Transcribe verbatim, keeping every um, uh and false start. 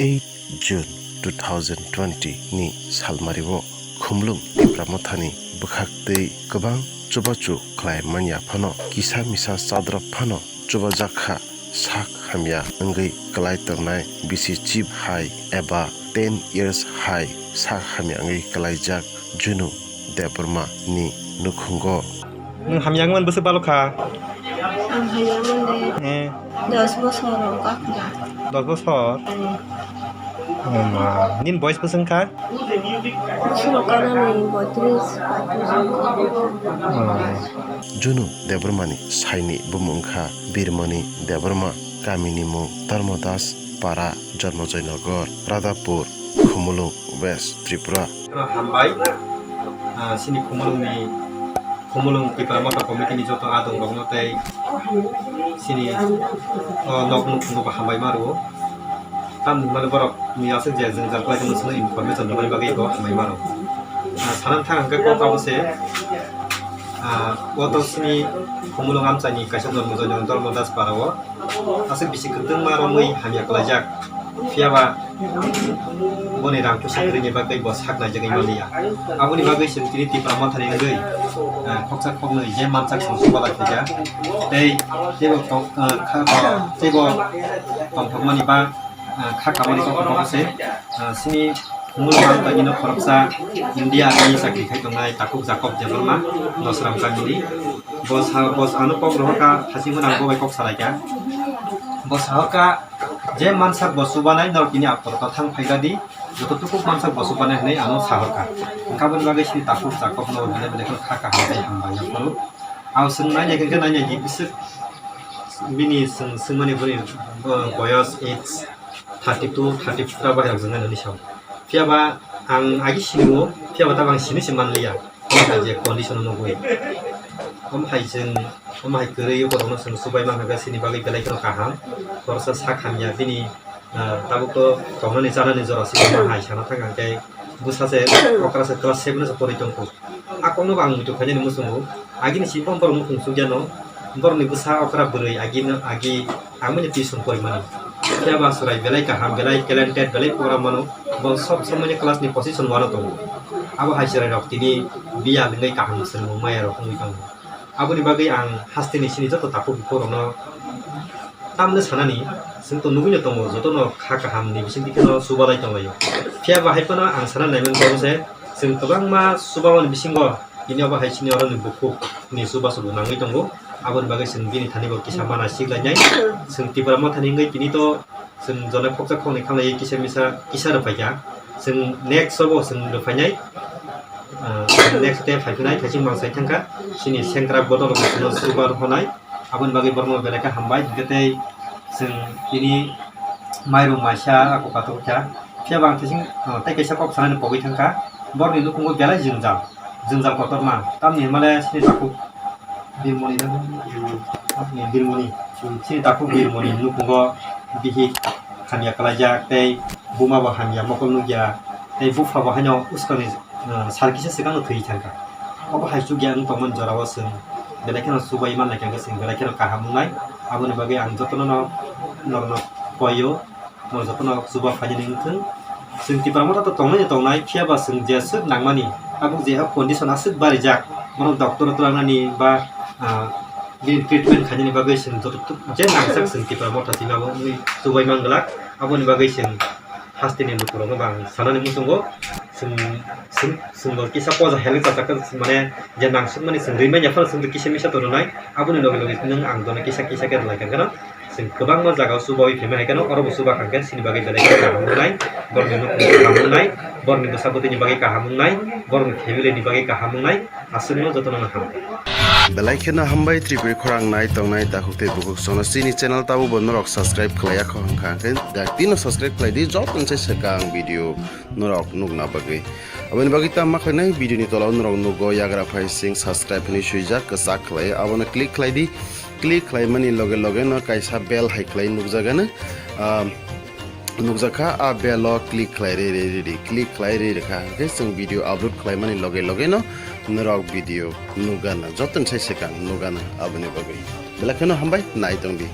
Eight June two thousand twenty ni salmario Khumulwng Tipra Mothani bwkhak tei kwbang chubachu khlai manya phano kisa misa chadrop phano chubajak kha. Sak hamya wngwi kwlai tongnai bisi chip hai eba ten years hai sak hamya wngwi kwlaijak Junu Debbarma ni nukhungo. Nwng hamya wngmani bwswk balo kha? Ang hamya wngmani Eh, dos bosor wngkha. Dos bosor? Eh. Oh ma, nini boyes bwswk wngkha? Bosor kanani boitris, paitris wngkha. Oh. Junu Debbarmani saini bumung wngkha Birmoni Debbarma, kamini mung Dharmadas Para, Janmajoynagar, Radhapur, Khumulwng, West Tripura. Hambai, ah, sini Khumulwngni, Khumulwng Tipra Motha Committee ni joto adong rokno tei sini, oh, nok nukhungo bo hambai ma rwo. Tamni hwnmale borok ni aswk je jwngjal khlai tongma chwngno information rwmani bagwi bo hambai ma rwo. Ah, sana thang hwnkhe kok abo se, ah, o to sini Khumulwng amchaini kaisa Janmajoynagar Dharmadas Para o aswk bisi kwtwngma romwi hamya khlaijak. Phiya ba boni rang puisa kwrwini bagwi bo sak naijagwi manliya. Aboni bagwi chwng tini Tipra Mothani wngwi, ah, khoksa khoknwi je mansak chwng subalai khaija. Tei teibo tong-, ah, kha-, teibo tongthokmani ba, ah, kha kamani kok kok se, ah, sini Khumulwng amchaini no khoroksa India ni chakri khai tongnai Takhuk Jacob Debbarma, Dosram kamini. Bo sa-, bo ano kok rohor kha, thachingmani ang bo bai kok salai kha. Bo sahor kha, je mansak bo chubanai norok tini aphuru to thang phai di, joto tukuk mansak bo chubanai hwnwi ano sahor kha. Hwnkhe aboni bagwi sini Takhuk Jacob no belai belai kheno kha kaham tei hambai yaphuru. Ang chwng nainai hwnkhe nainai di bwswk bini chwng swngmani boni, uh, boyos age thirty two, thirty four bai rok jwngnai nini sao. Phiya ba ang agi sini o, phiya ba tabang sini se manliya. Omo hai je condition o nugwi. Omo hai chwng, omo hai kwrwi borokno chwng chubai manha khe chini bagwi belai kheno kaham. Khoroksa sak hamya bini, ah, tabuk to tongnani chanani jora se omo hai sana thang ang khe bwsa se okra se class seven o se porwi tongkho. A kokno bo ang muitu khainani muchungo. Agini simi borok mukhung chukya no. Borokni bwsa okra bwrwi agini agi Ang bini tuition porimani. Phiya ba chwrai belai kaham, belai talented, belai program mano. Bo sob somoi ni class ni position one o tongo. Abo hai chwrai rok tini biya lingwi kaham swrwngmung maya rok wngwi tongo. Aboni bagwi ang haste ni sini joto takhuk bukhuk rokno tamni sanani, chwng to nugwi no tongo, joto no kha kaham ni bising dikhe no chubalai tonglaio. Phiya ba hai phano ang sana naiman khe se chwng kwbangma chubamani bisingo Tini obo hai chini oro ni bukhuk ni chubachu bo nangwi tongo. Aboni bagwi chwng bini thani bo kisa mana siklainai. Chwng Tipra Mothani wngwi tini to chwng jona khoksa khoknwi khamlaiwi kisa misa kisa rwphaikha. Chwng next obo chwng rwphainai. Ah, next day phaiphinai, thaichung mang sai thangkha. Chini sengkrak bodol bo chwngno chuba rwphanai. Aboni bagwi borokno belai khe hambai, hwnkhe tei chwng tini mairum maisa ako katok kha. Phiya bo ang tei sing, ah, tei kaisa kok sanani pogwi thangkha. Borokni nukhungo belai jwngjal, jwngjal kotorma. Tamni hwnmale chini takhuk Birmoni, Birmoni, chini takhuk Birmoni nukhungo bihik hamya kalaijak tei buma bo hamya mokol nukya tei bupha bo haino uskangni ah, sal kisa swkang no thwi thangkha. Obo hai chukya wng tongmani jorao chwng belai kheno chubai manlai kha, chwng belai kheno kaham wngnai. Aboni bagwi ang jotono no norokno koio, norok jotono chuba phainani wngthung. Chwng Tipra Motha to tongnai no tongnai, phiya ba chwng jeswk nangmani, tabuk je condition aswk barijak, bono doctor twlangnani ba, ah, bini treatment khainani bagwi chwng joto je nangjak chwng Tipra Motha twi mabo wngwi chubai manglak. Aboni bagwi chwng hasteni lukurokno bo ang sanani muchungo, chwng, chwng, chwngbo kisa poja helwi chajak kha, mane je nangsukmani chwng rimanya phano chwngbo kisa misa tongnai, aboni loge loge nwng ang dono kisa kisa khe rwlai kha kheno, chwng kwbangma jagao chubaui phaimai hai kheno, orobo chuba kha khe chini bagwi belai khe kaham wngnai, borokni nukhung kaham wngnai, borokni bwsa bwtwini bagwi kaham wngnai, borokni family ni bagwi kaham wngnai. Aswkno jotono no hambai. Belai kheno hambai Tripuri khorang nai tongnai takhuk tei bukhuk sono chini channel tabukbo norok subscribe khlaiya kho hwnkha hwnkhe dak tino subscribe khlai di joto se swkang video norok nukna bagwi. Aboni bagwi tamo khlainai video ni tola o norok nugo yagra phai sing subscribe hinwi swijak kwchak khlai abono click khlai di. Click khlaimani loge loge no kaisa bell hai khlai nukjagano. Ah, nukjakha, a bell o click khlai ri ri ri ri, click khlai ri ri kha, hwnkhe chwng video upload khlaimani loge loge no norok video nukgana, joto ni sai swkang nukgana. Aboni bagwi belai kheno hambai, nai tongdi.